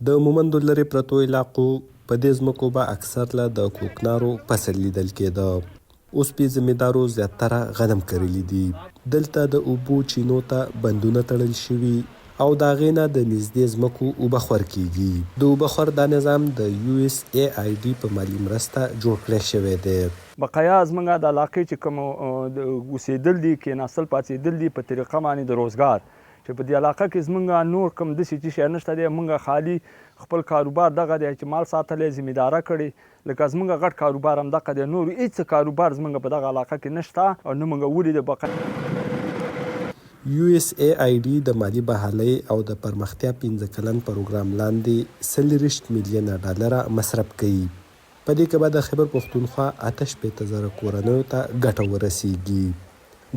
د مومندو لرې پرتو علاقو په دې ځمکو به اکثر له د کوکنارو فصل لیدل کېده. اوس پې زمیندارو زیاتره غنم کرلي دي. دلته د اوبو چینو ته بندونه تړل شوي او د هغې نه د نږدې ځمکو اوبه خور کېږي. د اوبه خور دا نظام د یو ایس ای آی ډي په مالي مرسته جوړ کړی شوی دی. بقایا زمونږ د علاقې چې کوم اوسېدل دي، کېناستل پاڅېدل دي په طریقه باندې د روزګار چې په دې علاقه کې زمونږ نور کوم داسې څه شی نشته دی. مونږ خالي خپل کاروبار دغه دی چې مال ساتلی، زمینداره کړې، لکه زمونږ غټ کاروبار هم دغه دی. نور هیڅ کاروبار زمونږ په دغه علاقه کې نشته او نه مونږ ولید. یو ایس ای آی ډي د مالي بحالۍ او د پرمختیا پنځه کلن پروګرام لاندې 24 میلیونه ډالره مصرف کوي. په دې کې به د خیبر پښتونخوا 68 زره کورنیو ته ګټه ورسیږي.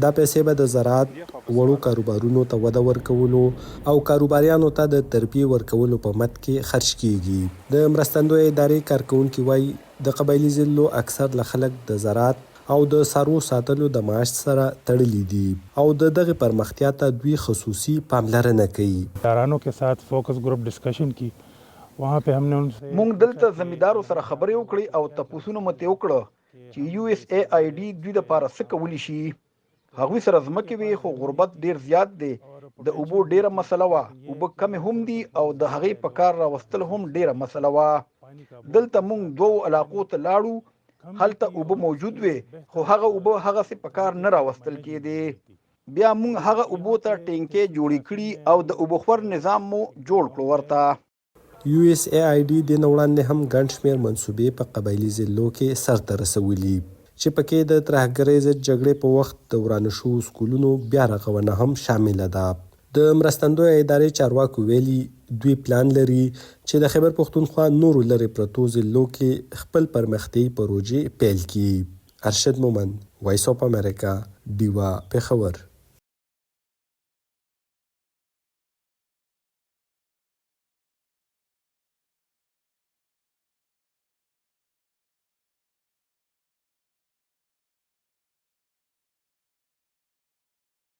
دا پیسې به د زراعت، وړو کاروبارونو ته وده ورکولو او کاروباریانو ته د تربیې ورکولو په مد کې خرچ کیږي. د مرستندوی ادارې کارکوونکي وایي، د قبایلي ضلعو اکثر له خلک د زراعت او د څاروو ساتلو د معاش سره تړلي دي او د دغې پرمختیا ته دوی خصوصي پاملرنه کوي. دارانو کے ساتھ فوکس ګروپ ډسکشن کی، وهاں پہ هم نے ان سے مونږ دلته زمیندارو سره خبرې وکړې او تپوسونه مو ترې وکړه چې یو ایس ای آی ډي دوی لپاره څه کولی شي. هغوی سره ځمکې وې خو غربت ډېر زیات دی. د اوبو ډېره مسله وه، اوبه کمې هم دي او د هغې په کار راوستل هم ډېره مسله وه. دلته مونږ دوو علاقو ته لاړو، هلته اوبه موجود وې خو هغه اوبه هغسې په کار نه راوستل کېدې. بیا مونږ هغه اوبو ته ټینکې جوړې کړي او د اوبخور نظام مو جوړ کړو ورته. یو ایس ای آی ډي دې نه وړاندې هم ګڼ شمېر منصوبې په قبایلي ضلعو کې سرته رسولي چې پکې د ترهګرۍ ضد جګړې په وخت د ورانو شوو سکولونو بیا رغونه هم شامله ده. د مرستندویه ادارې چارواکو ویلي، دوی پلان لري چې د خیبر پښتونخوا نورو لرې پرتو ضلعو کې خپل پرمختیايي پروژې پیل کړي. ارشد مومند، وایس اف امریکا، ډیوه، پېښور.